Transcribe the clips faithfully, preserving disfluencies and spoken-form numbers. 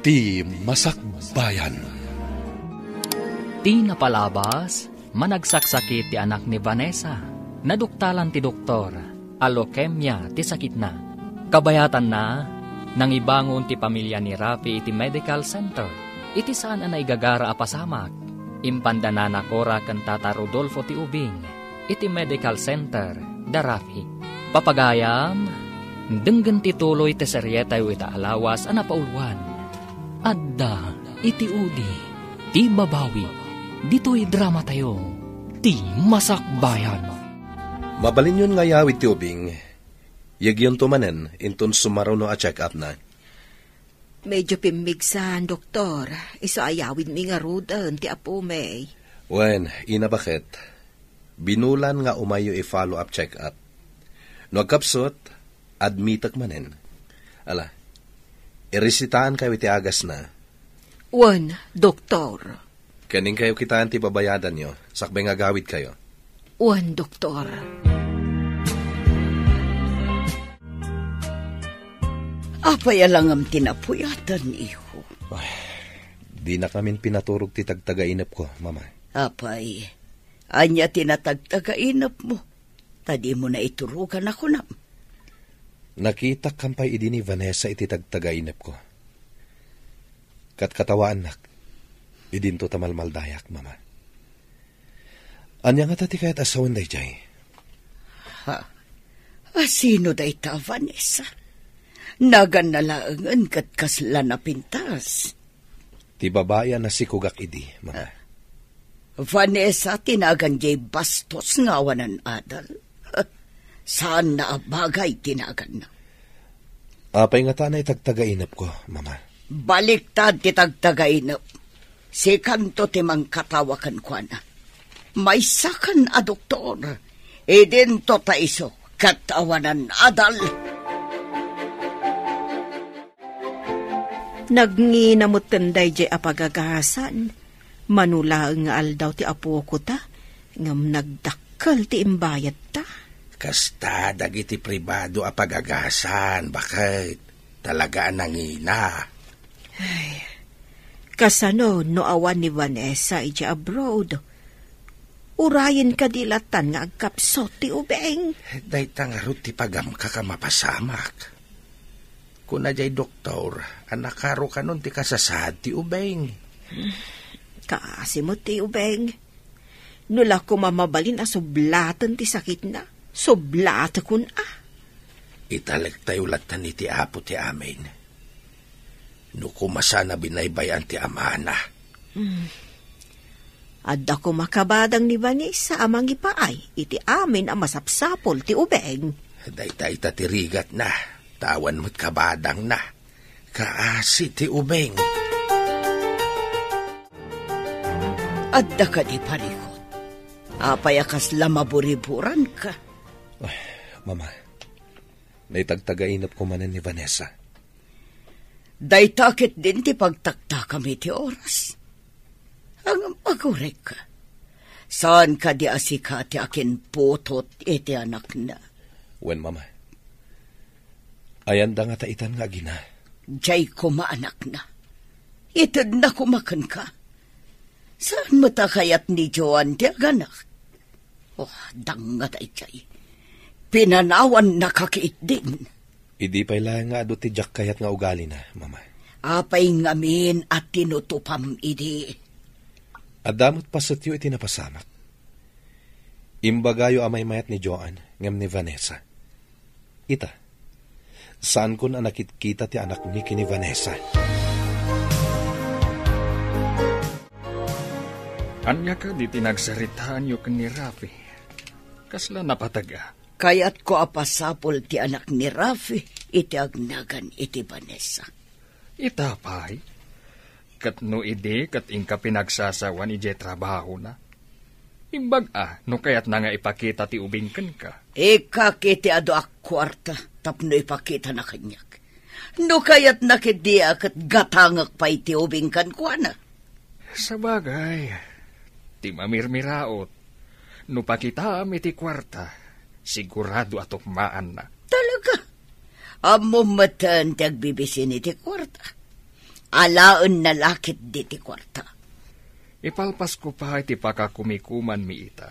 Ti Masakbayan. Ti napalabas, managsaksakit ti anak ni Vanessa. Naduktalan ti doktor a leukemia ti sakitna. Kabayatanna, nangibangon ti pamilia ni Rafi iti medical center. Iti saan a naigagara a pasamak, impanda Nana Cora ken Tata Rodolfo ti ubing iti medical center da Rafi. Papagayam, denggen ti tuloy ti serietayo ita a lawas a napauluan. Adda iti udi ti babawi. Ditoy dramatayo, Ti Masakbayan. Mabalinyon nga ayawid ti ubing, yekyonto manen inton sumaruno a check-up na. Medyo pimmigsan, Doktor. Isu a ayawidmi ngaruden ti apomi. Wen, Ina, baket? Binulan nga umayyo i-follow-up check-up. No agkapsut, admitek manen. Ala, iresitaankayo iti agasna. Wen, Doktor. Ken inkayo kitaen ti babayadanyo, sakbay nga agawidkayo. Wen, Doktor. Apay a langam ti napuyatanyo? Ay, dinakamin pinaturog ti tagtagainepko, Mama. Apay, ania ti natagtagainepmo? Ta dimo naiturogan a kunam. Nakitak kampay idi ni Vanessa iti tagtagainepko. Katkatawaannak, idinto ta malmaldayak, Mama. Ania ngata ti kayat a sawen daydiay? Ha? A sino dayta, Vanessa? Naganna laengen ket kasla napintas. Ti babai a nasikogak idi, Mama. Ah. Vanessa ti nagan diay bastos nga awanan adal. Saanna a bagay ti naganna. Apay ngata a naitagtagainepko, Mama? Baliktad ti tagtagainep. Sikanto ti mangkatawa kenkuana. Maysakan a doktor. Idinto ta isu ket awanan adal. Nagngina metten daydiay a pagagasan. Mano laeng nga aldaw ti apokota, ngem nagdakkel ti imbayadta. Kasta dagiti pribado a pagagasan, baket? Talaga a nangina. Ay, kasano no awan ni Vanessa idiay abroad? Urayen kadi latan nga agkapsut ti ubing? Dayta ngarud ti pagamkak a mapasamak. Kuna diay doktor a nakarukanon ti kasasaad ti ubing. Kaasi met ti ubing. No la koma mabalin a sublaten ti sakitna, sublatekon a. Italektayo latan iti Apo ti amin. No koma saan a binaybay-an ti amana. Hmm. Adda koma kabadang ni Vanessa a mangipaay iti amin a masapsapul ti ubing. Dayta ita ti rigatna, ta awan met kabadangna. Kaasi ti ubing. Adda kadi parikut? Apay a kasla maburiburanka? Ay, Mama, naitagtagainepko manen ni Vanessa. Dayta ketdin ti pagtaktakam iti oras. Ngem agurek, saan kadi a sika ti akinputot iti anakna? Wen, Mama. Ayanda ngata itan nga agina? Diay koma anakna. Itedna koma kenka. Saan met a kayat ni Joan ti aganak? Oh, dangngata idiay. Pinanawannaka ketdin. Idi pay laeng nga adu ti diak kayat nga ugalina, Mama. Apay ngamin a tinutupam idi? Adda met pasetyo iti napasamak. Imbagayo a maymayat ni Joan ngem ni Vanessa. Ita, saankon a nakitkita ti anakmi ken ni Vanessa. Ania kadi ti nagsaritaanyo ken ni Rafi? Kasla napateg a? Kayatko a pasapul ti anak ni Rafi iti agnagan iti Vanessa. Ita pay? Ket no idi ket inka pinagsasawan idiay trabahona, imbag a no kayatna nga ipakita ti ubing kenka. Ikkak iti adu a kuarta tapno ipakitana kaniak. No kayatna ketdi a ket gatangek pay ti ubing kenkuana. Sabagay, ti mamirmiraot, no pakitaam iti kuarta, sigurado a tukmaanna. Talaga? Ammom metten ti agbibisin iti kuarta. Alaenna la ketdi ti kuarta. Ipalpasko pay ti pakakumikumanmi ita.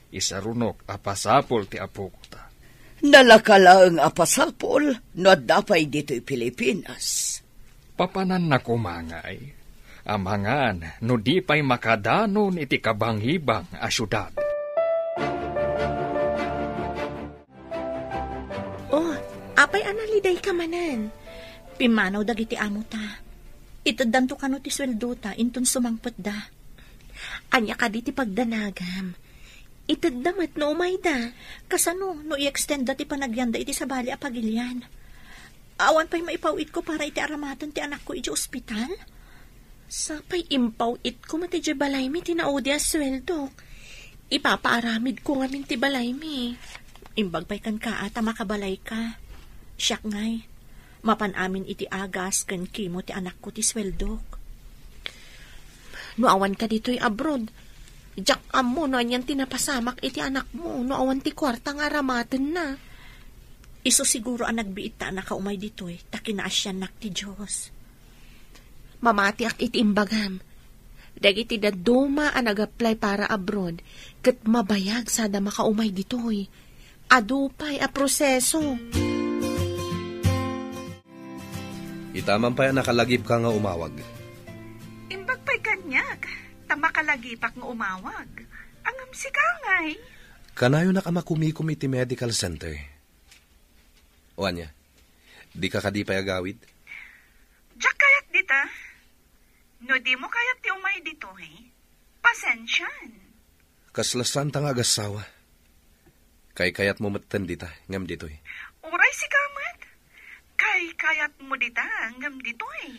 Isarunok a pasapul ti apokota. Nalaka laeng a pasapul no adda pay ditoy Pilipinas. Papananna koma ngay, amangan no di pay makadanon iti kabangibang a siudad. Oh, apay a nalidayka manen? Pimmanaw dagiti amota. Iteddanto kano ti sueldota inton sumangpetda. Ania kadi ti pagdanagam? Itedda met no umayda. Kasano no i-extendda ti panagyanda iti sabali a pagilian? Awan pay maipaw-itko para iti aramaten ti anakko idiay ospital? Sapay impaw-itko met idiay balaymi ti naudi a sueldok. Ipapaaramidko ngamin ti balaymi. Imbag pay kenka a ta makabalayka. Siak ngay, mapan amin iti agas ken kimo ti anakko ti sueldok. No awanka ditoy abroad, diak ammo no anian ti napasamak iti anakmo no awan ti kuarta nga aramatenna. Isu siguro a nagbiit ta a nakaumay ditoy ta kinaasiannak ti Dios. Mamatiak iti imbagam. Dagiti dadduma a nag-apply para abroad ket mabayag sada makaumay ditoy. Adu pay a proseso. Ita man pay a nakalagipka nga umawag. Imbag pay kaniak, ta makalagipak nga umawag. Ngem sika ngay? Kanayonak a makumikom iti medical center. O ania, dika kadi pay agawid? Diak kayat dita. No dimo kayat ti umay ditoy, pasensian. Kasla saanta nga agassawa. Kaykayatmo metten dita, ngem ditoy. Uray sika met. Kaykayatmo dita, ngem ditoy.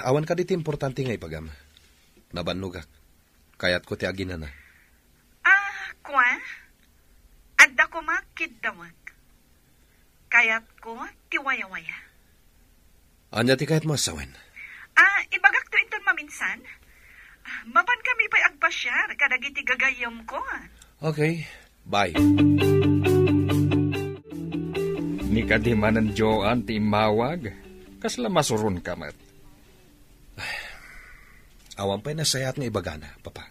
Awan kadi ti importante nga ibagam. Nabannogak. Kayatko ti aginana. Ah, kua? Adda koma kiddawek. Kayatko ti wayawaya. Ania ti kayatmo a sawen? Ah, ibagakto inton maminsan. Mapan kami pay agpasiar kadagiti gagayyemko. Okay. Bye. Ni kadi manen Joan ti immawag, kasla masuronka met. Awan pay nasayaat nga ibagana, Papa.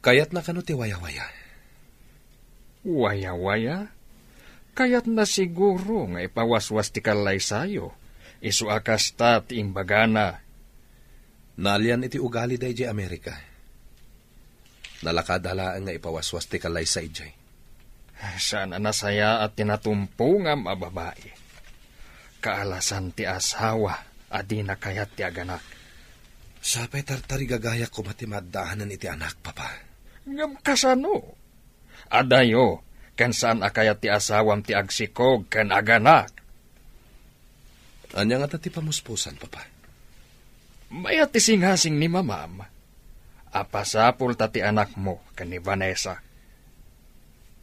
Kayatna kano ti wayawaya? Wayawaya? Kayatna siguro nga ipawaswas ti kallaysayo. Isu a kasta ti imbagana. Naalian iti ugalida idiay Amerika. Nalakada laeng nga ipawaswas ti kallaysa idiay. Saan a nasayaat ti natumpongam a babai. Kaalasan ti asawa a dina kayat ti aganak. Sapay tartarigagayak koma ti maaddaanan iti anak, Papa. Ngem kasano? Adayo, ken saan a kayat ti asawam ti agsikog ken aganak. Ania ngata ti pamuspusan, Papa? Mayat ti singasing ni Mamam a pasapulta ti anakmo ken ni Vanessa.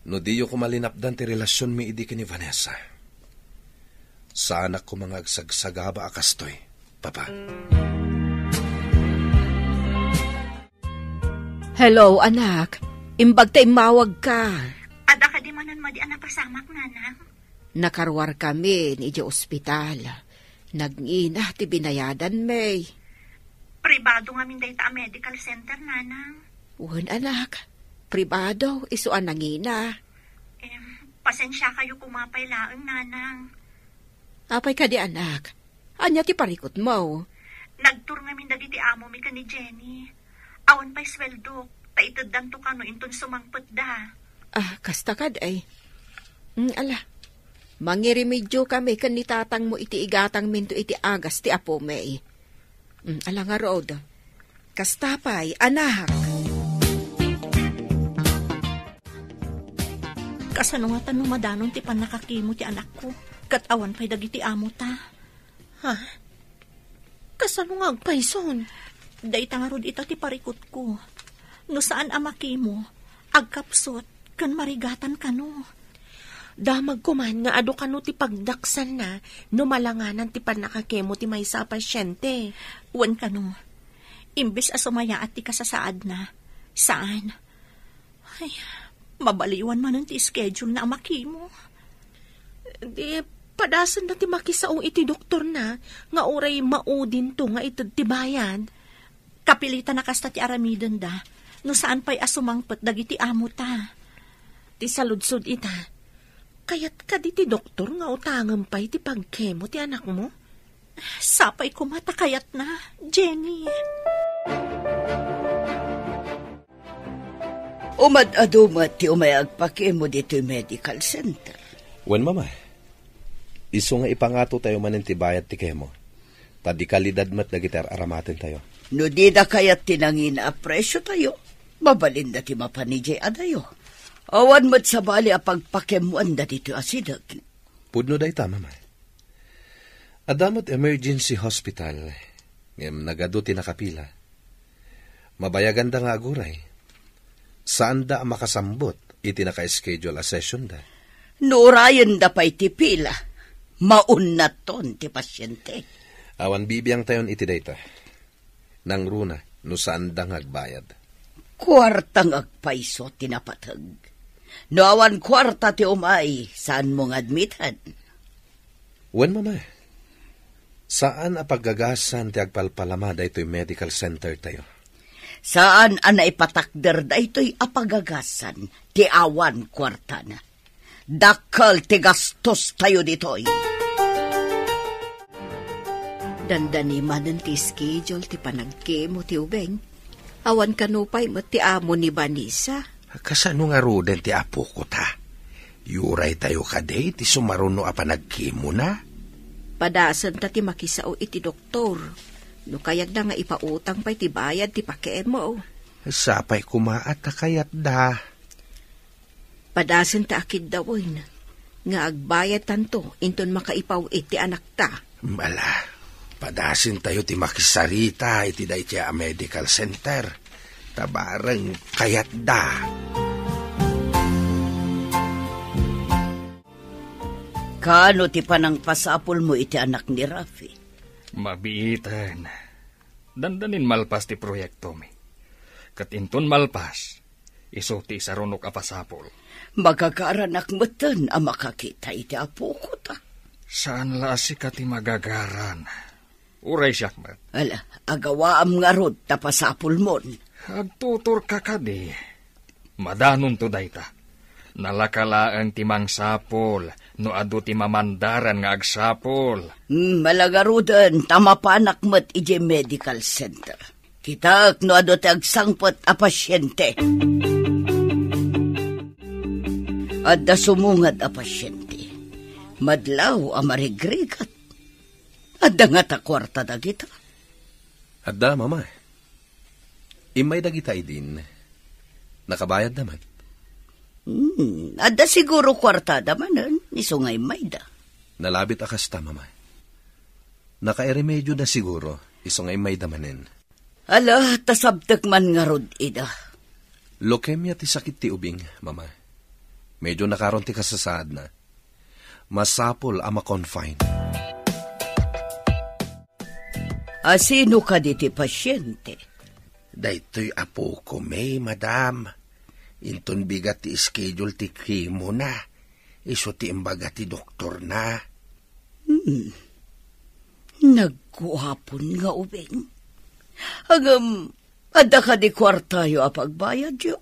No diyo koma linapdan ti relasionmi idi ken ni Vanessa, saanak koma nga agsagsagaba a kastoy, Papa. Hello, anak. Imbag ta immawagka. Adda kadi manen madi a napasamak, nanang? Nakaruarkami idiay ospital. Nagngina ti binayadanmi. Pribado ngamin dayta a medical center, nanang. Wen, anak. Pribado, isu a nangina. Em, pasensiakayo koma pay laeng, nanang. Apay kadi, anak? Ania ti parikutmo? Nagtur ngamin dagiti amomi ken ni Jenny. Awan pay sueldok, ta iteddanto kano inton sumangpetda. Ah, kasta kad ay. Mm, ala. Mangirimedyo kami ken ni tatangmo iti igatangminto iti agas ti apomi. Mm, ala ngarud. Kasta pay, anak. Kasano ngata no madanon ti pannakakimo ti anakko, ket awan pay dagiti amota? Ha? Kasano nga agpayson? Dayta ngarud ita ti parikutko. No saan a makimo, agkapsut ken marigatan kano. Damagko man nga adu kano ti pagdaksanna no malanganan ti pannakakemo ti maysa a pasiente. Wen kano, imbes a sumayaat ti kasasaadna, saan. Ay, mabaliwan manen ti schedule na a makimo. Di, Padasenda ti makisao iti doktorna nga uray maudinto nga ited ti bayad. Kapilitan a kasta ti aramidenda no saan pay a sumangpet dagiti amota. Ti saludsod ita, kayat kadi ti doktor nga utangem pay ti pagkemo ti anakmo? Sapay koma ta kayatna, Jenny. Umad-adu met ti umay agpakemo ditoy medical center. Wen, Mama. Isu nga ipangatotayo manen ti bayad ti kemo. Ta di kalidad met dagiti ar-aramatentayo. No dida kayat ti nangina a presiotayo, mabalinda ti mapan idiay adayo. Awan met sabali a pagpakemmoanda ditoy asideg. Pudno dayta, Mama. Adda met emergency hospital, ngem nagadu ti nakapila. Mabayaganda nga aguray. Saanda a makasambut iti naka-schedule a sessionda. No urayenda pay ti pila, maunnaton ti pasiente. Awan bibiangtayon iti dayta. Nangruna no saanda nga agbayad. Kuarta nga agpayso ti napateg. No awan kuarta ti umay, saanmo nga admiten? Wen, Mama. Saan a paggagasan ti agpalpalama daytoy medical center tayo. Saan a naipatakder daytoy a paggagasan ti awan kuartana. Dakkel ti gastostayo ditoy. Dandani manen ti schedule ti panagkemo ti ubing. Awan kano pay met ti amo ni Vanessa. Kasano ngaruden ti apoko ta? Yuraytayo kadi ti sumaruno a panagkemona? Padasenta ti makisao iti doktor. No kayatda nga ipautang pay ti bayad ti pakemo. Sapay koma a ta kayatda. Padasenta a kiddawen nga agbayadtanto inton makaipaw-it ti anakta. Ala, padasentayo ti makisarita iti dayta a medical center. Ta bareng kayatda. Kaano ti panangpasapulmo iti anak ni Rafi? Mabiiten. Dandanin malpas ti proyektomi. Ket inton malpas, isu ti isarunok a pasapul. Magagaranak metten a makakita iti apoko ta. Saan la a sika ti magagaran. Uray siak met. Ala, agawaam ngarud ta pasapulmon. Agtuturka kadi. Madanonto dayta. Nalaka laeng ti mangsapul no adu ti mamandaran nga agsapul. Hmm, ala ngaruden ta mapanak met idiay medical center. Kitaek no adu ti agsangpet a pasiente. Adda sumungad a pasiente. Madlaw a marigrigat. Adda ngata kuarta dagita? Adda, Mama. Immay dagita idin. Nakabayadda met. Hmm, adda siguro kuartada manen, isu nga immayda. Nalabit a kasta, Mama. Nakairemedioda siguro, isu nga immayda manen. Ala, ta sabtek man ngarud ida. Leukemia ti sakit ti ubing, Mama. Medyo nakaron ti kasasaadna. Masapul a ma-confine. Asino kadi ti pasiente? Daytoy apoko, May, madam. Inton bigat ti schedule ti chemo na, isu ti imbaga ti doktorna. Hmm. Nagguapon nga ubing. Ngem, adda kadi kuartayo a pagbayadyo?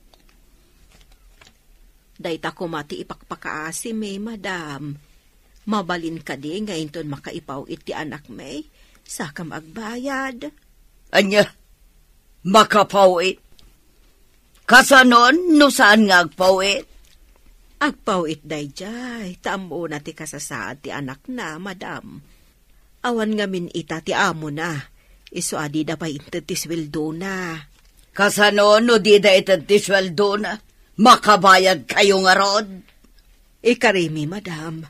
Dayta koma ti ipakpakaasimi, madam. Mabalin kadi nga inton makaipaw-it ti anakmi, sakam agbayad? Ania? Makapaw-it? Kasanon no saan nga agpaw-it? Agpaw-it daydiay, ta ammona ti kasasaad ti anakna, madam. Awan ngamin ita ti amona, isu a dida pay inted ti sueldona. Kasano no dida ited ti sueldona? Makabayadkayo ngarud? Ikarimi, madam.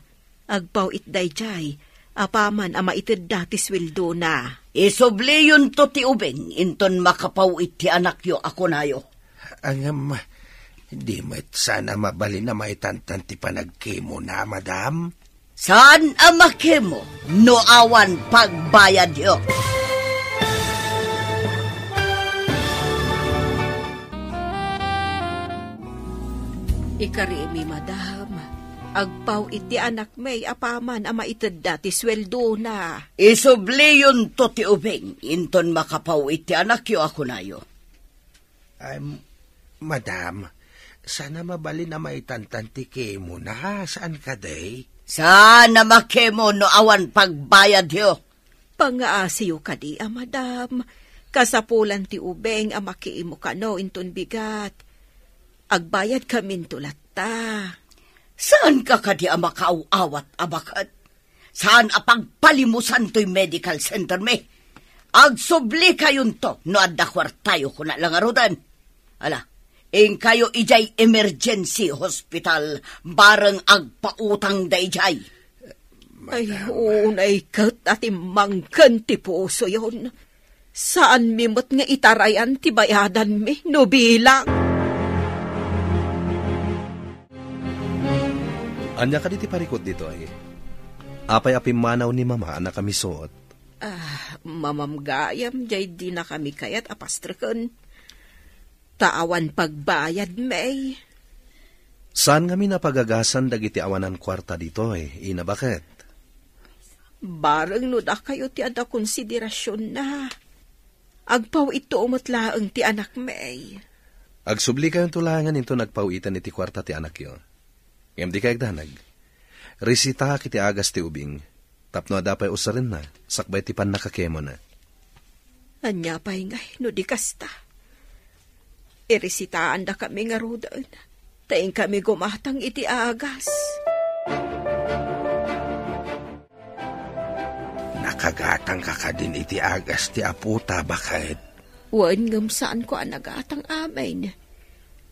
Agpaw-it daydiay, apaman a maitedda ti sueldona. Isubliyonto ti ubing inton makapaw-it ti anakyo a kunayo. Ngem, di met saan a mabalin a maitantan ti panagkemona, madam? Saan a makemo no awan pagbayadyo. Ikarimi, madam. Agpaw-it ti anakmi apaman a maitedda ti sueldona. Isubliyonto ti ubing inton makapaw-it ti anakyo a kunayo. Ay, m-, madam, saan a mabalin a maitantan ti kemona, saan kadi? Saan a makemo no awan pagbayadyo? Pangaasiyo kadi a madam, kasapulan ti ubing a makemo kano inton bigat. Agbayadkaminto latta. Saanka kadi a makaaw-awat a baket? Saan a pagpalimusan toy medical center mi? Agsublikayon to no adda kuartayo, kuna la ngaruden. Ala, inkayo idiay emergency hospital, bareng agpautang da idiay. Ay, madam. Unay ket a timmangken ti pusoyon. Saanmi met nga itarayan ti bayadanmi no bilang. Ania kadi ti parikut ditoy? Apay a pimmanaw ni Mama a nakamisuot? Ah, mamam gayam, jay dinakami kayat a pastreken. Ta awan pagbayadmi. Saan ngamin a pagagasan dagiti awanan kuarta ditoy, Ina, baket? Bareng no dakayo ti adda konsiderasionna. Agpaw-itto met laeng ti anakmi. Agsublikayonto laengen inton agpaw-iten iti kuarta ti anakyo. Ngem dikay agdanag. Resitaak iti agas ti ubing, tapno adda pay usarenna, sakbay ti pannakakemona. Ania pay ngay no di kasta? Iresitaandakami ngaruden, ta inkami gumatang iti agas. Nakagatangka kadin iti agas ti apota, baket? Wen, ngem saanko a nagatang amin.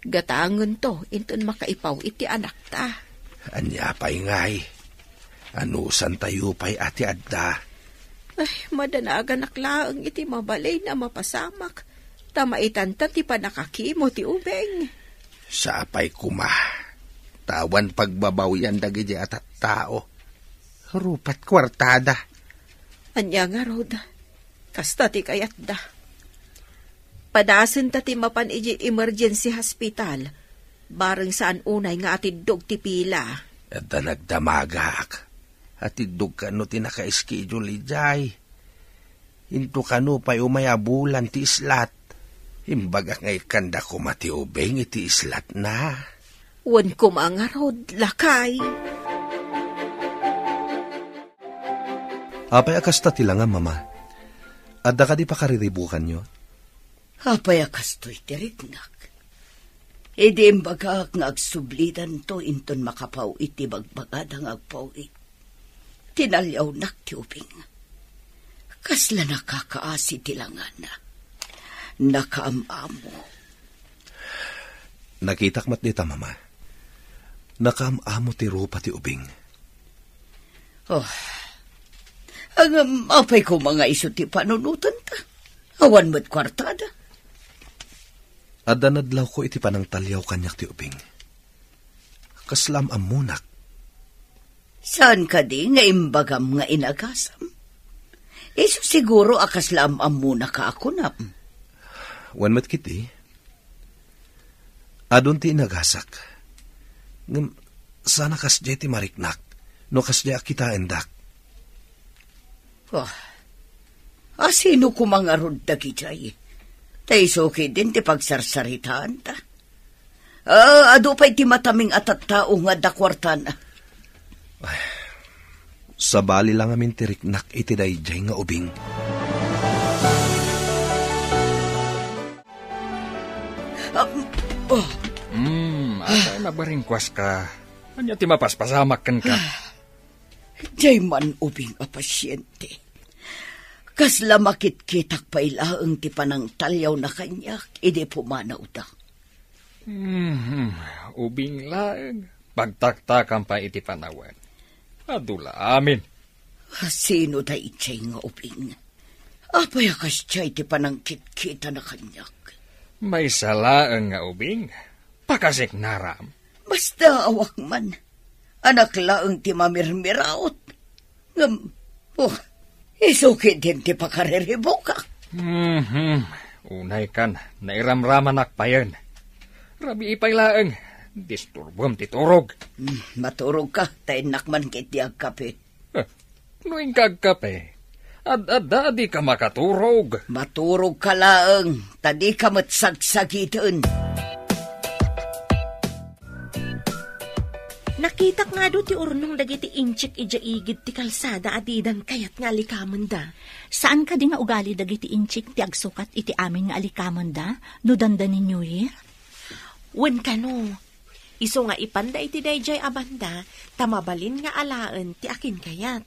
Gatangento inton makaipaw-it ti anakta. Ania pay ngay? Anusantayo pay a ti adda? Ay, madanaganak laeng iti mabalin a mapasamak, ta maitanta ti pannakakemo ti ubing. Sapay koma, ta awan pagbabawian dagiti a tattao. Rupat kuartada. Ania ngarud? Kasta ti kayatda. Padasenta ti mapan idiay emergency hospital, bareng saan unay nga atiddog ti pila. Adda nagdamagak. Atiddog kano ti naka-schedule idiay. Into kano pay umay a bulan ti islat. Imbagak nga ikkanda koma ti ubing iti islatna. Wen koma ngarud, lakay. Apay a kasta ti langam, Mama? Adda kadi pakariribukanyo? Apay a kastoy ti riknak? Idi imbagak nga agsublidanto inton makapaw-it ti bagbagada nga agpaw-it, tinaliawnak ti ubing. Kasla nakakaasi ti langana. Nakaam-amo. Nakitak met dita, Mama. Nakaam-amo ti rupa ti ubing. Oh. Ngem apay koma nga isu ti panunotanta? Awan met kuartada. Adda nadlawko iti panangtaliaw kaniak ti ubing. Kasla am-ammonak. Saan kadi nga imbagam nga inagasam? Isu siguro a kasla am-ammonaka a kunam. Wen met ketdi, adun ti inagasak. Ngem saan a kasdiay ti mariknak no kasdiay a kitaendak. Oh. A sino koma ngarud dagidiay? Ta isu ketdin ti pagsarsaritaanta. Ah, adu pay ti mataming a tattao nga adda kuartana. Ay, sabali la ngamin ti riknak iti daydiay nga ubing. Ah, oh. Hmm, apay a nabaringkuaska? Ania ti mapaspasamak kenka? Diay man ubing a pasiente. Kasla makitkitak pay laeng ti panangtaliawna kaniak idi pumanawda. Hmm, ubing laeng. Pagtaktakam pay iti panawen. Adu la amin. Sino daydiay nga ubing? Apay a kasdiay ti panangkitkitana kaniak? Maysa laeng nga ubing. Pakasiknaram. Basta awak man. Anak laeng ti mamirmiraot. Ngem, oh, isu ketdin ti pakariribukak. Mhm. Unay kan, nairamramanak payen. Rabii pay laeng, Disturbuam ti turog. Hmm, maturog ka, ta innak man ket di agkape. Eh, no inka agkape, ad-adda a di ka makaturog. Maturog ka laeng, ta di ka met sagsagiten. Nakitak nga adu ti urnong dagiti inchik idiay igid ti kalsada a didan kayat nga alikamenda. Saan kadi nga ugali dagiti inchik ti agsukat iti amin nga alikamenda no dandani New Year? Wen kano, isu nga ipanda iti daydiay a banda, ta mabalin nga alaen ti akinkayat.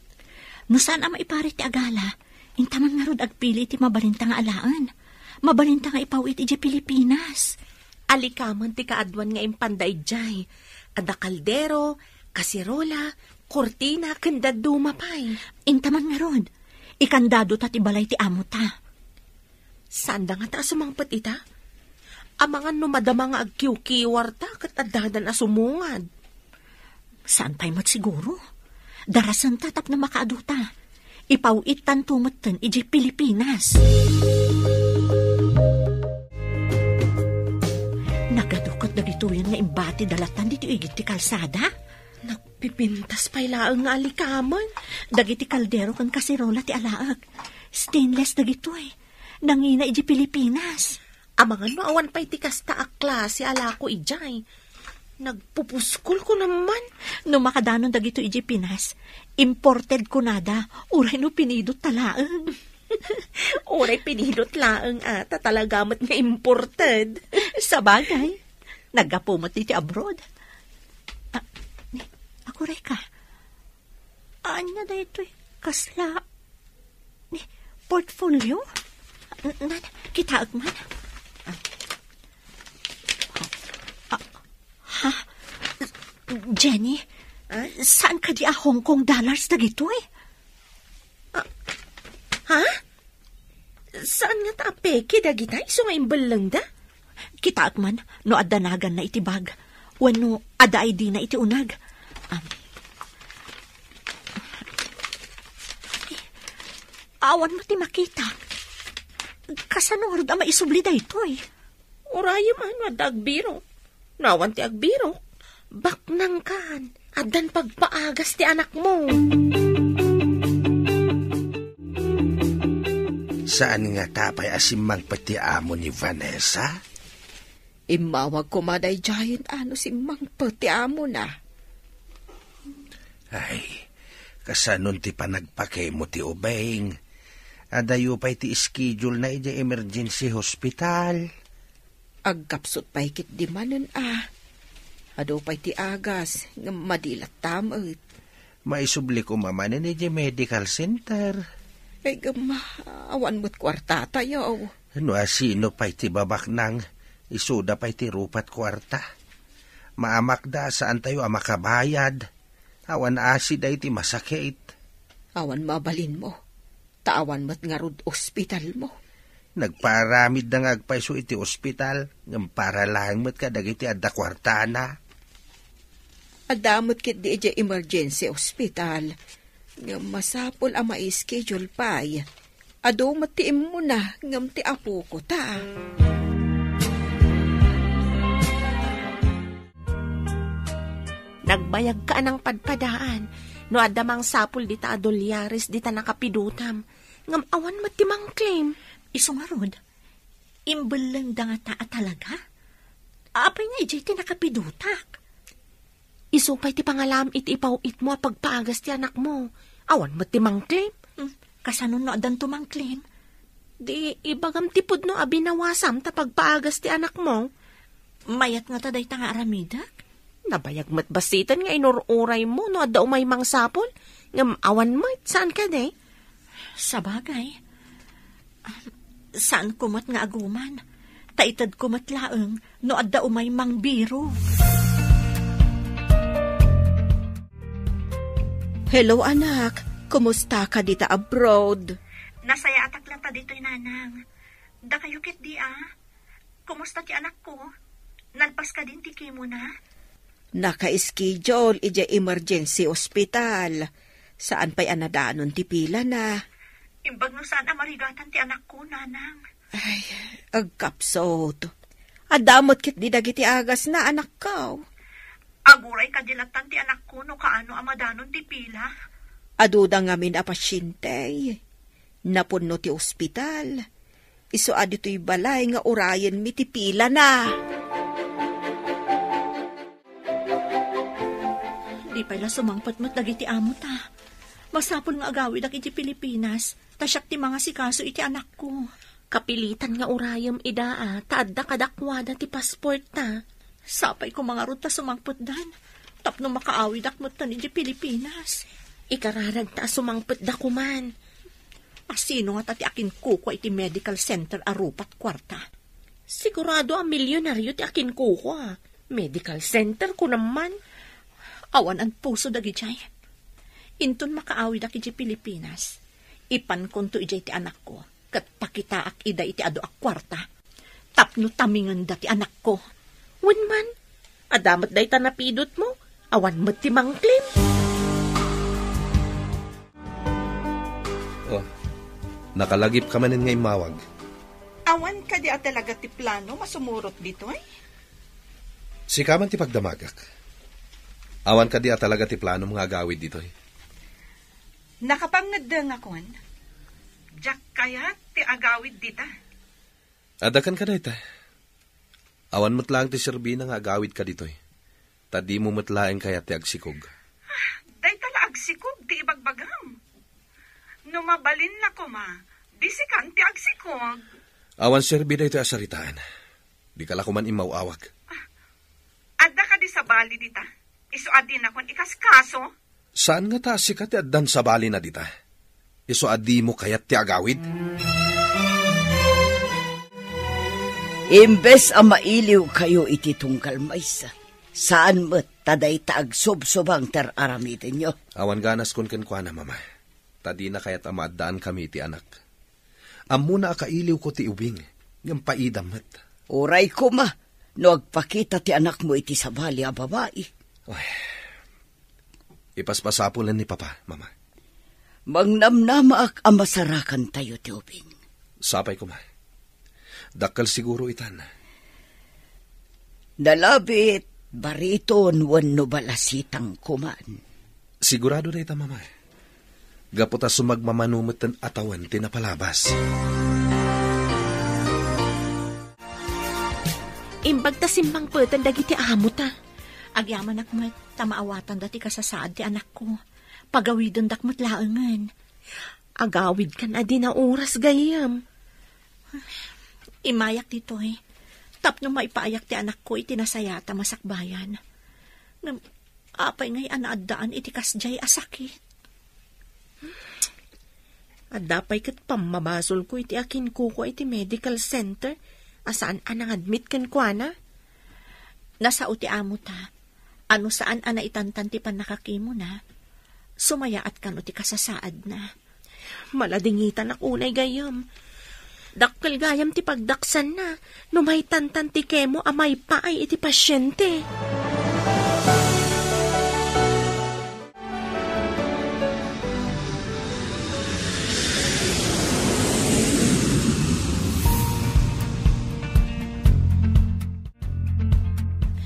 No saan a maiparit ti agala, inta man ngarud agpili ti mabalinta nga alaen. Mabalinta nga ipaw-it idiay Pilipinas. Alikamen ti kaaduan nga impanda idiay. Adda kaldero, kaserola, kurtina, ken dadduma pay. Inta man ngarud, ikandado ta ti balay ti amo ta. Saanda ngata a sumangpet ita? Amangan no madama nga agkiwkiwar ta ket addadan a sumungad. Saan pay met siguro? Darasenta tapno makaadu ta. Ipaw-ittanto metten idiay Pilipinas. Nagadu ket dagitoyen nga imbati dalatan ditoy igid ti kalsada? Nagpipintas pay laeng nga alikamen. Dagiti kaldero ken kaserola ti alaek. Stainless dagitoy. Nangina idiay Pilipinas. Amangan no awan pay ti kasta a klase a lako idiay. Nagpupuskol ko naman. No makadanon dagito idiay Pinas, imported kunada, uray no pinidot ta laeng. Uray pinidot laeng, a, ta talaga met nga imported. Sabagay, naggapu met iti abroad. Ah, ni, aguray ka. Ania daytoy? Kasla, ni, portfolio? N-, nan, kitaek man. Ah. Ah, ha? Jenny, ah? Saan kadi a Hong Kong dollars dagitoy? Ah, ha? Saan ngata a peke dagita isu nga imbellengda? Kitaek man no adda naganna iti bag, wenno adda I D na iti uneg. Am, awan met ti makita. Kasano ngarud a maisubli daytoy? Urayem a no adda agbirok. No awan ti agbirok, baknangkan, addan pagpaagas ti anakmo. Saan ngata pay a simmangpet ti amo ni Vanessa? Immawag koma daydiayen a no simmangpet ti amona. Ay, kasanon ti panagpakemo ti ubing? Adayo pay ti schedule na idiay emergency hospital. Agkapsut pay ketdi manen a. Adu pay ti agas, ngem madi latta met. Maisubli koma manen idiay medical center. Ay, ngem, awan met kuartatayo. No asino pay ti babaknang, isuda pay ti rupat kuarta. Maamakda a saantayo a makabayad. Awan asi daytoy masakit. Awan mabalinmo. Ta awan met ngarud ospitalmo. Nagpaaramidda nga agpayso iti ospital, ngem para laeng met kadagiti adda kuartana. Adda met ketdi idiay emergency hospital, ngem masapul a mai-schedule pay. Adu met ti immuna, ngem ti apoko ta. Nagbayagka a nangpadpadaan no adda mangsapul dita a dolyares dita nakapidutam, ngem awan met ti mangclaim. Isu ngarud, imbellengda ngata a talaga? Apay nga idiay ti nakapidutak? Isu pay ti pangalaam iti ipaw-itmo a pagpaagas ti anakmo. Awan met ti mangclaim. Hmm, kasano no addanto mangclaim? Di ibagam ti pudno a binawasam ta pagpaagas ti anakmo. Mayat ngata dayta nga aramidek? Nabayag met bassiten nga inur-uraymo no adda umay mangsapul, ngem awan met, saan kadi? Sabagay. Saanko met nga aguman, ta itedko met laeng no adda umay mangbirok. Hello, anak. Kumusta ka dita abroad? Nasayaatak latta ditoy, nanang. Dakayo ketdi a? Kumusta ti anakko? Nalpas kadin ti chemo na? Naka-schedule idiay emergency hospital. Saan pay a nadanon ti pilana. Imbag no saan a marigatan ti anakko, nanang. Ay, agkapsut. Adda met ketdi dagiti agasna, anakko. Aguray kadi lattan ti anakko no kaano a madanon ti pila? Aduda ngamin a pasiente. Napunno ti ospital. Isu a ditoy balay nga urayenmi ti pilana. Di pay la sumangpet met dagiti amo ta. Masapul nga agawidak iti Pilipinas, ta siak ti mangasikaso iti anakko. Kapilitan nga urayem ida a, ta adda kadakuada ti passport ta. Sapay koma ngarud ta sumangpetdan, tapno makaawidak metten iti Pilipinas. Ikararagta a sumangpetda koman. Asino ngata ti akinkukua iti medical center a rupat kuarta? Sigurado a milyonaryo ti akinkukua. Medical center, kunam man. Awan anpuso dagidiay. Inton makaawidak iti Pilipinas, ipankonto idiay ti anakko, ket pakitaak ida iti adu a kuarta, tapno tamingenda ti anakko. Wen man, adda met dayta napidutmo, awan met ti mangklim. Oh, nakalagipka manen nga immawag. Awan kadi a talaga ti plano masumurot ditoy? Sika man ti pagdamagak. Awan kadi a talaga ti planom nga agawid ditoy? Nakapangngeddengakon. Diak kayat ti agawid dita. Adda kenka dayta. Awan met laeng ti serbina nga agawidka ditoy. Ta dimo met laeng kayat ti agsikog. Dayta la agsikog ti ibagbagam. No mabalin la koma, di sikan ti agsikog. Awan serbi daytoy a saritaan. Dika la koman immaw-awag. Adda kadi sabali dita? Isu a dinakon ikaskaso? Saan ngata a sika ti addan sabalina dita? Isu a dimo kayat ti agawid? Imbes a mailiwkayo iti tunggal maysa, saan met ta dayta agsubsubang ti ar-aramidenyo. Awan ganaskon kenkuana, Mama, ta dina kayat a maaddaankami iti anak. Ammona a kailiwko ti ubing, ngem paidam met. Uray koma, no agpakita ti anakmo iti sabali a babai. Ay, ipaspasapulen ni Papa, Mama. Mangnamnamaak a masarakantayo ti ubing. Sapay koma. Dakkel siguro itan. Nalabit, bariton wenno balasitang koman. Sigurado dayta, Mama. Gapu ta sumagmamano metten a tawen ti napalabas. Imbag ta simmangpeten dagiti amo ta. Agyamanak met ta maawatanda ti kasasaad ti anakko. Pagawidendak met laengen. Agawidkan a di naoras, gayyem. Imayak ditoy, tapno maipaayak ti anakko iti nasayaat a masakbayan. Ngem apay ngay a naaddaan iti kasdiay a sakit? Adda pay ket pammabasolko iti akinkukua iti medical center a saan a nangadmit kenkuana. Nasao ti amo ta, a no saan a naitantan ti pannakakimona, sumayaat kano ti kasasaadna. Maladingitanak unay gayyem. Dakkel gayam ti pagdaksanna no maitantan ti kemo a maipaay iti pasiente.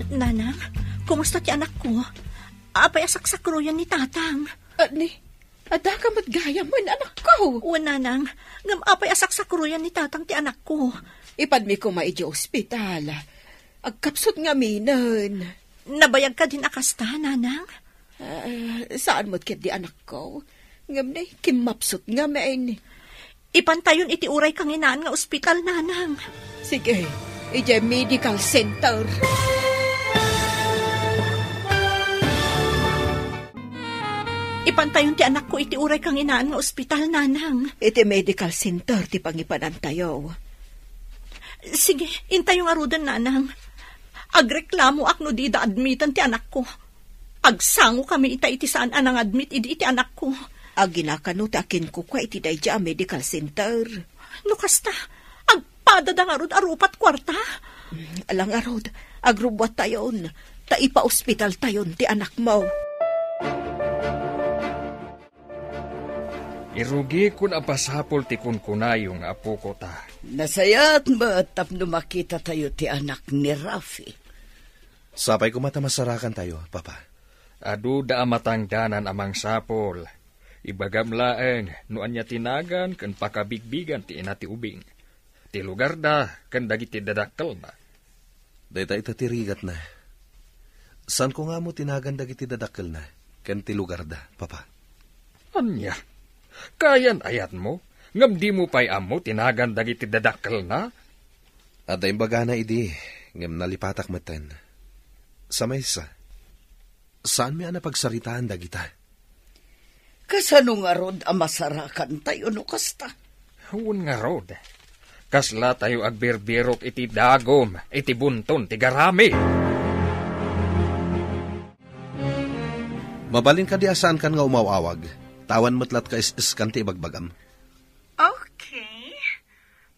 Nanang, kumusta ti anakko? Apay a saksakroyan ni Tatang? Ani, adda ka met gayam, anakko? Wen, Nanang, ngem apay a saksakroyan ni Tatang ti anakko? Ipadmi koma idiay ospital. Agkapsut ngaminen. Nabayag kadin a kasta, Nanang? Ah, saan met ketdi, anakko. Ngem ne, kimmapsut ngamin. Ipantayon iti uray kanginaan nga ospital, Nanang. Sige, idiay medical center. Ipantayon ti anakko iti uray kanginaan nga ospital, Nanang. Iti medical center ti pangipanantayo. Sige, intayo ngaruden, Nanang. Agreklamoak no dida admiten ti anakko. Agsangokami ita iti saan a nangadmit idi iti anakko. Agina kano ti akinkukua iti daydiay a medical center. No kasta, agpadada ngarud a rupat kuarta? Mm, ala ngarud, agrubbuattayon, ta ipaospitaltayon ti anakmo. Irugikon a basapol ti kunkunayo nga apoko ta. Nasayaat met tapno makitatayo ti anak ni Rafi. Sapay koma ta masarakantayo, Papa. Aduda a matangdanan a mangsapul. Ibagam laeng no ania ti nagan ken pakabigbigan ti ina ti ubing, ti lugarda ken dagiti dadakkelna. Dayta ita ti rigatna. Saanko nga ammo ti nagan dagiti dadakkelna ken ti lugarda, Papa. Ania? Kayan-ayatmo, ngem dimo pay ammo ti nagan dagiti dadakkelna? Adda imbagana idi, ngem nalipatak metten. Sa maysa, saanmi a napagsaritaan dagita. Kasano ngarud a masarakantayo no kasta? Wen ngarud, kaslatayo agbirbirok iti dagum iti bunton ti garami. Mabalin kadi a saankan nga umaw-awag? Tawan met latta is-iskan ti ibagbagam. Okay.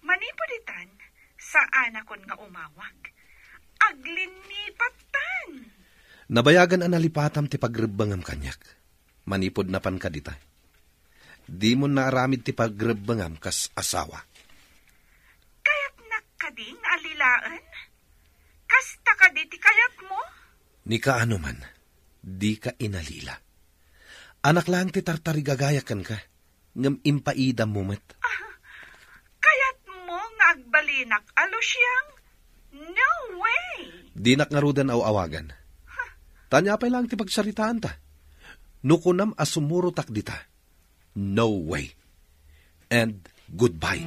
Manipud itan, saanakon nga umawag. Aglinipatan! Nabayagan a nalipatam ti pagrebbengam kaniak. Manipud napan kadita, dimon naaramid ti pagrebbengam kas asawa. Kayatnak kadi nga alilaen? Kasta kadi ti kayatmo? Ni kaano man, dika inalila. Anak laeng ti tartarigagayam kenka, ngem impaidammo met. Ah, kayatmo nga agbalinak a Luciang? No way! Dinak ngaruden aw-awagan. Huh. Ania pay laeng ti pagsaritaanta? No kunam a sumurotak dita, no way. And goodbye.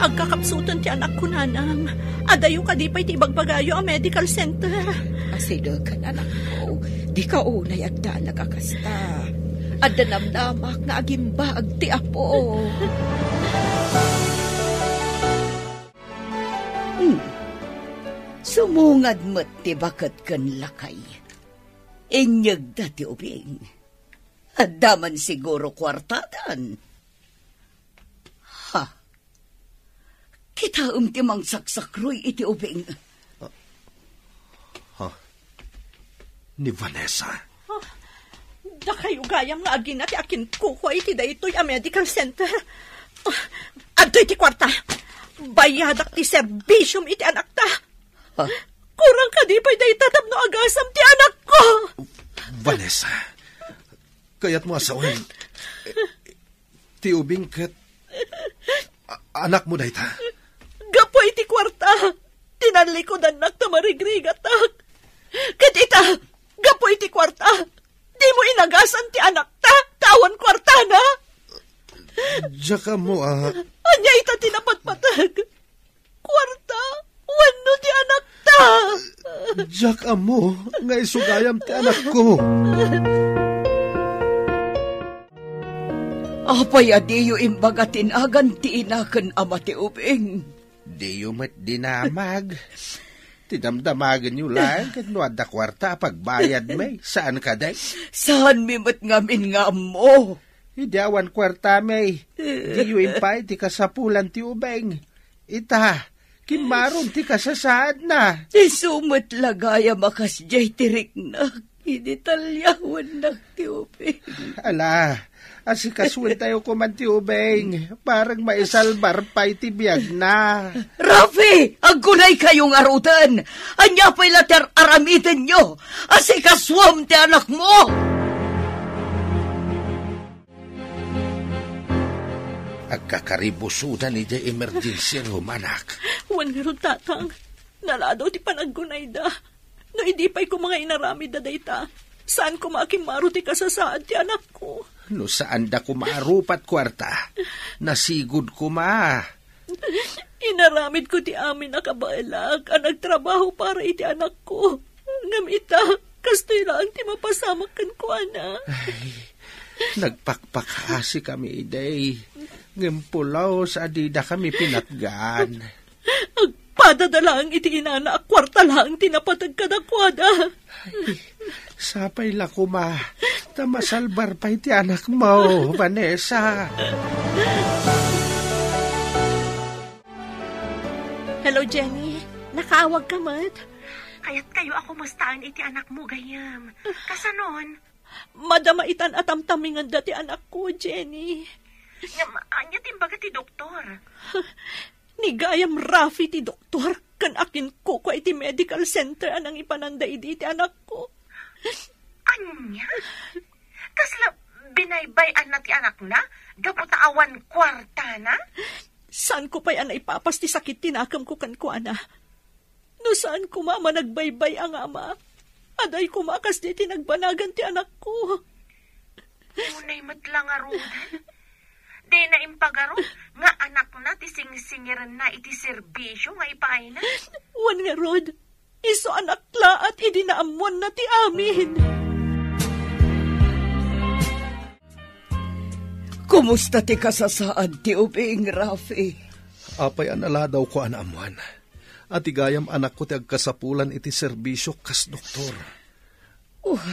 Agkakapsutan ti anakko, nanang. Adayo kadi pay ti ibagbagayo a medical center. Asidegen, anakko. Dika unay agdanag a kasta. Adda namnamak nga agimbag ti Apo. Hmm. Sumungad met ti baket ken lakay. Inyegda ti ubing. Adda man siguro kuartadan. Ha? Kitaem ti mangsaksakruy iti ubing. Ha? Ni Vanessa? Ah, dakayo gayam nga agina ti akinkukua iti daytoy a medical center. Ah, adtoy ti kuarta. Bayadak ti serbisiom iti anakta. Ha? Kurang kadi pay dayta tapno agasam ti anakko. Vanessa, kayatmo a sawen ti ubing ket a-, anakmo dayta? Gapu iti kuarta, tinallikudannak ta marigrigatak. Ket ita, gapu iti kuarta, dimo inagasan ti anakta, ta awan kuartana. Diak ammo a. Ania ita ti napatpateg? Kuarta? Wenno ti anakta? Diak ammo nga isu gayam ti anakko. Apay a diyo imbaga ti nagan ti ina ken ama ti ubing? Diyo met dinamag. Ti damdamagenyo laeng ket no adda kuarta a pagbayadmi, saan kadi? Saanmi met ngamin nga ammo. Idi awan kuartami, diyo impaay ti kasapulan ti ubing. Ita, kimmaron ti kasasaadna. Isu met la gayam a kasdiay ti riknak idi talyawannak ti ubing. Ala, asikasuentayo koman ti ubing, bareng maisalbar pay ti biagna. Rafi, aggunaykayo ngaruden. Ania pay la ti ar-aramidenyo? Asikasuam ti anakmo! Agkakaribusodan idiay emergency room, anak. Wen ngarud, Tatang, naladaw ti panaggunayda. No idi pay koma nga inaramidda dayta, saan koma a kimmaro ti kasasaad ti anakko. No saanda koma a rupat kuarta, nasigud koma. Inaramidko ti amin a kabaelak a nagtrabaho para iti anakko. Ngem ita, kastoy laeng ti mapasamak kenkuana. Ay, nagpakpakaasikami idi, ngem pulos a didakami pinatgan. Agpadada laeng iti inana a kuarta laeng ti napateg kadakuada. Ay, sapay la koma, ta masalbar pay ti anakmo, Vanessa. Hello, Jenny. Nakaawag ka met? Kayatkayo a kumustaen iti anakmo, gayyem. Kasanon? Madama itan a tamtaminganda ti anakko, Jenny. Ngem, ania ti imbaga ti doktor? Ti gayam, Rafi, ti doktor ken akinkukua iti medical center a nangipananda idi ti anakko. Ania? Kasla binaybay-anna ti anakna gapu ta awan kuartana? Saanko pay a naipapas ti sakit ti nakemko kenkuana. No saan koma a managbaybay-a nga ama, adda koma a kasdi ti nagbanagan ti anakko. Unay met la ngaruden. Dina impagarup nga anakna ti singsingirenna iti serbisio nga ipaayna. Wen ngarud, isu a naklaat idi naammoanna ti amin. Kumusta ti kasasaad ti ubing, Rafi? Apay a naladawko a naammoan a ti gayam anakko ti agkasapulan iti serbisio kas doktor. Oh,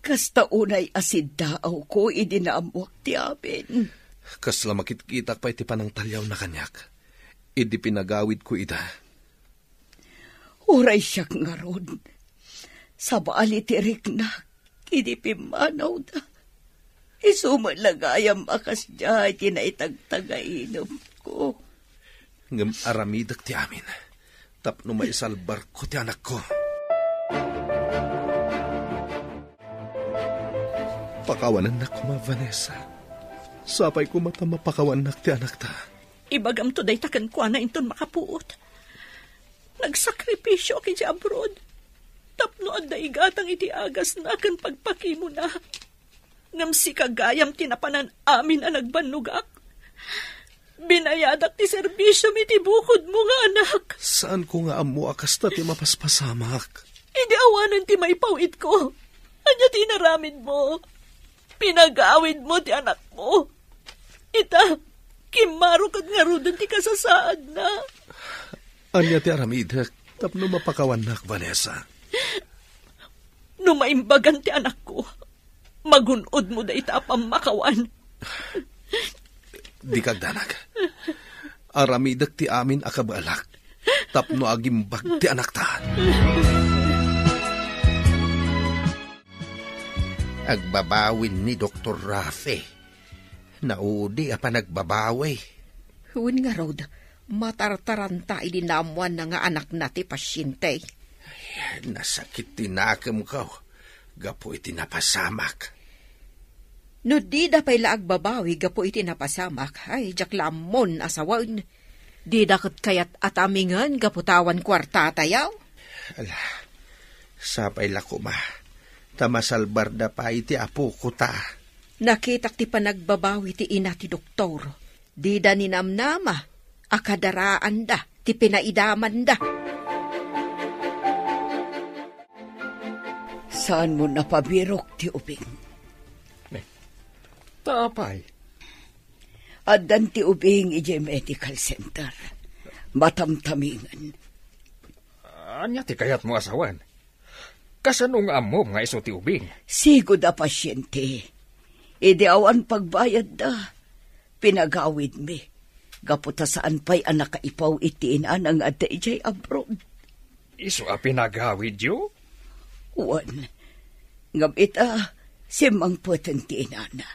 kasta unay a siddaawko idi naammoak ti amin. Kasla makitkitak pay ti panangtaliawna kaniak idi pinagawidko ida. Uray siak ngarud, sabali ti riknak idi pimmanawda. Isu met la gayam a kasdiay ti naitagtagainemko. Ngem aramidek ti amin tapno maisalbarko ti anakko. Pakawanennak koma, Vanessa. Sapay koma ta mapakawannak ti anakta. Ibagamto dayta kenkuana inton makapuot. Nagsakripisioak iti abroad tapno adda igatang iti agasna ken pagpakimona. Ngem sika gayam ti napanan amin a nagbannogak. Binayadak ti serbisiomi iti bukodmo nga anak. Saanko nga ammo a kasta ti mapaspasamak. Idi awanen ti maipawidko, ania ti inaramidmo? Pinagawidmo ti anakmo. Ita, kimmaro ket ngaruden ti kasasaadna. Ania ti aramidek tapno mapakawannak, Vanessa? No maimbagan ti anakko, magun-odmo dayta a pammakawan. Dika agdanag. Aramidek ti amin a kabaelak tapno agimbag ti anakta. Agbabawin ni Doktor Rafi. Naudi a panagbabawi. Wen ngarud, matartaranta idi naammoanna nga anakna ti pasiente. Nasakit ti nakemko gapu iti napasamak. No dida pay la agbabawi gapu iti napasamak, ay, diak la ammon a sawen. Dida ket kayat a tamingen gapu ta awan kuartatayo. Ala, sapay la koma ta masalbarda pay ti apoko ta. Nakitak ti panagbabawi ti ina ti doktor. Dida ninamnama a kadaraanda ti pinaidamanda. Saanmo napabirok ti ubing? Ne, ta apay? Addan ti ubing idiay medical center. Matamtamingen. Ania ti kayatmo a sawen? Kasano nga ammom nga isu ti ubing? Sigud a pasiente. Idi awan pagbayadda, pinagawidmi. Gapu ta saan pay a nakaipaw iti inana nga adda idiay abroad. Isu a pinagawidyo? Wen, ngem ita, simmangpeten ti inana.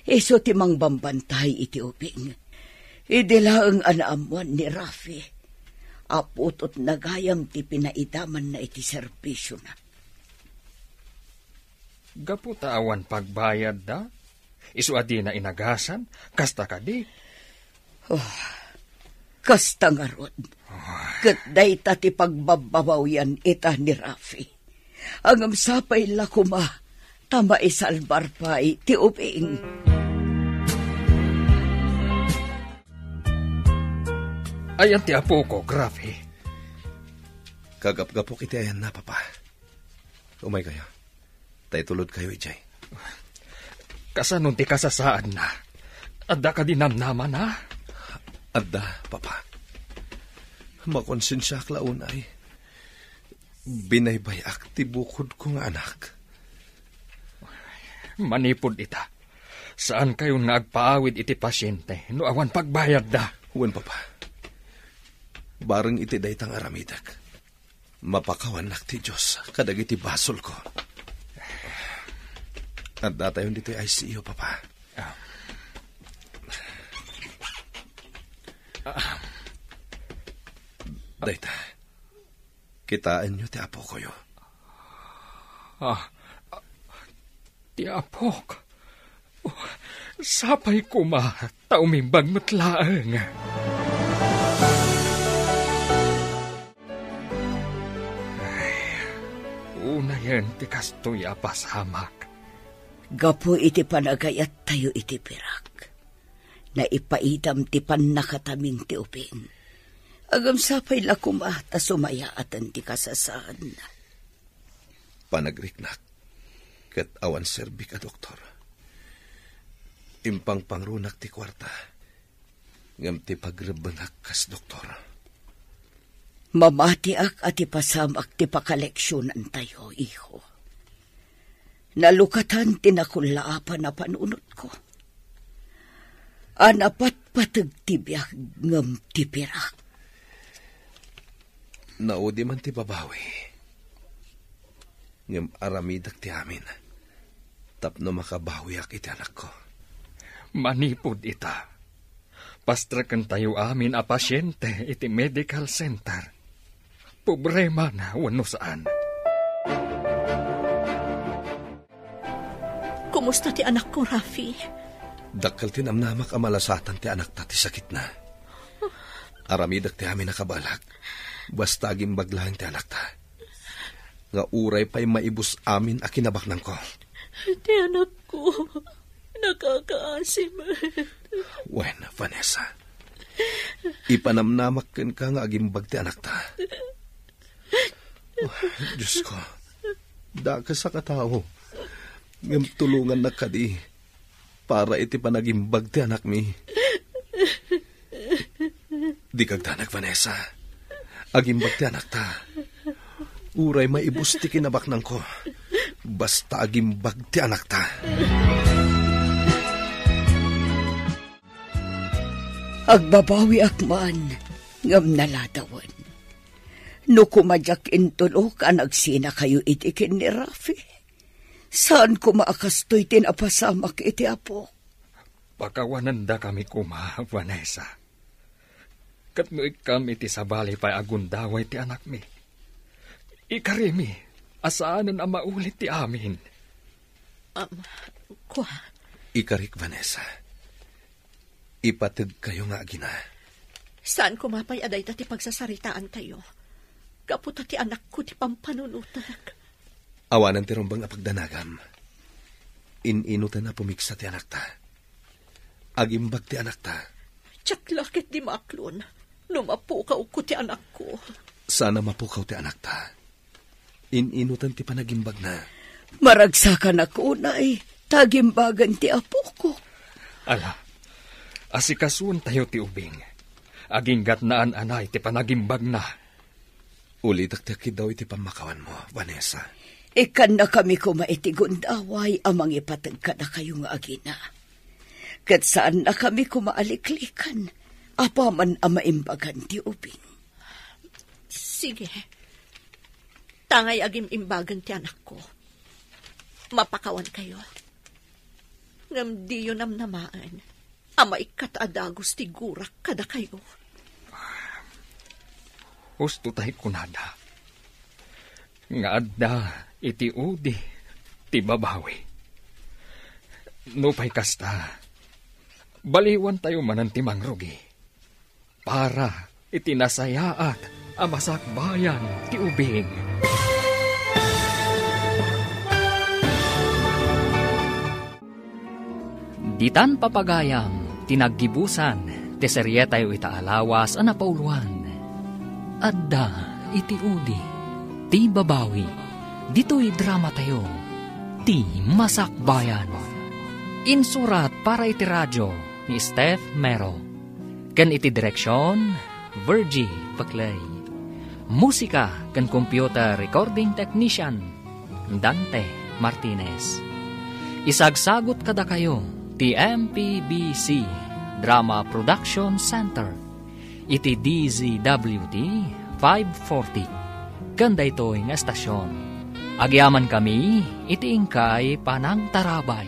Isu ti mangbambantay iti ubing. Idi laeng a naammoan ni Rafi a putotna gayam ti pinaidamanna iti serbisiona. Gapu ta awan pagbayadda, isu a dina inagasan, kasta kadi? Oh, kasta ngarud. Ket dayta ti pagbabbabawian ita ni Rafi. Ngem sapay la koma ta maisalbar pay ti ubing. Ayan ti apok, Rafi. Kagapgapok iti ayanna, Papa. Umaykayo. Ta itulodkayo idiay. Kasano ti kasasaadna? Adda kadi namnamana? Adda, Papa. Makonsensiaak la unay. Binaybay-ak ti bukodko nga anak. Manipud ita, saankayon nga agpaawid iti pasiente no awan pagbayadda. Wen, Papa. Bareng iti dayta nga aramidek, mapakawannak ti Dios kadagiti basolko. Addatayon ditoy I C U, Papa. Ah. Dayta, kitaenyo ti apokoyo. Ah, ti apok. Oh, sapay koma ta umimbag met laeng. Ay, unayen ti kastoy a pasamak. Gapu iti panagayattayo iti pirak, naipaidam ti pannakatamin ti ubing. Ngem sapay la koma ta sumayaaten ti kasasaadna. Panagriknak ket awan serbik a doktor. Impangpangrunak ti kuarta, ngem ti pagrebbenak kas doktor. Mamatiak a ti pasamak ti pakaleksionantayo, iho. Nalukatan ti nakullaapan a panunotko. A napatpateg ti biag ngem ti pirak. Naudi man ti babawi. Ngem aramidek ti amin tapno makabawiak iti anakko. Manipud ita, pastrekentayo amin a pasiente iti medical center. Pobre man wenno saan. Kumusta ti anakko, Rafi? Dakkel ti namnamak a malasatan ti anakta ti sakitna. Aramidek ti amin a kabaelak. Basta agimbag laeng ti anakta. Nga uray pay maibus amin a kinabaknangko. Ti anakko, nakakaasi met. Wen, Vanessa. Ipanamnamak kenka nga agimbag ti anakta. Oh, Diosko, dakes a katao, ngem tulongannak kadi para iti panagimbag ti anakmi. Dika agdanag, Vanessa. Agimbag ti anakta. Uray maibus ti kinabaknangko, basta agimbag ti anakta. Agbabawiak man, ngem naladawen. No koma diak intulok a nagsinakayo iti ken ni Rafi, saan koma a kastoy ti napasamak iti apok. Pakawanendakami koma, Vanessa. Ket no ikkam iti sabali pay a gundaway ti anakmi, ikarimi a saanen a maulit ti amin. Am, kua. Ikarik, Vanessa. Ipategkayo nga agina. Saan koma pay a dayta ti pagsasaritaantayo? Gapu ta ti anakko ti pampanunotek. Awanen ti rumbeng a pagdanagam. In-inoten a pumigsa ti anakta. Agimbag ti anakta. Diak la ketdi maaklon no mapukawko ti anakko. Saan a mapukaw ti anakta. In-inoten ti panagimbagna. Maragsakanak unay, ta agimbagen ti apoko. Ala, asikasuentayo ti ubing. Aginggatnaan anay ti panagimbagna. Ulitek ti akiddaw iti pammakawanmo, Vanessa. Ikkannakami koma iti gundaway a mangipateg kadakayo nga agina. Ket saannakami koma a liklikan apaman a maimbagan ti ubing. Sige. Tangay agim-imbagen ti anakko. Mapakawankayo. Ngem diyo namnamaen a maikkat a dagus ti gurak kadakayo. Husto tay kunada nga adda iti udi ti babawi. Nupay kasta, baliwantayo manen ti mangrugi para iti nasayaat a masakbayan ti ubing. Ditan papagayam ti naggibusan ti serietayo ita a lawas a napauloan. Adda iti udi ti babawi. Ditoy dramatayo, Ti Masakbayan. Insurat para iti radio ni Steph Mero. Ken iti direksion, Virgie Peclay. Musika ken computer recording technician, Dante Martinez. Isagsagut kadakayo ti M P B C Drama Production Center iti D Z W T five forty ken daytoy nga estasion. Agyamankami iti inkay panangtarabay.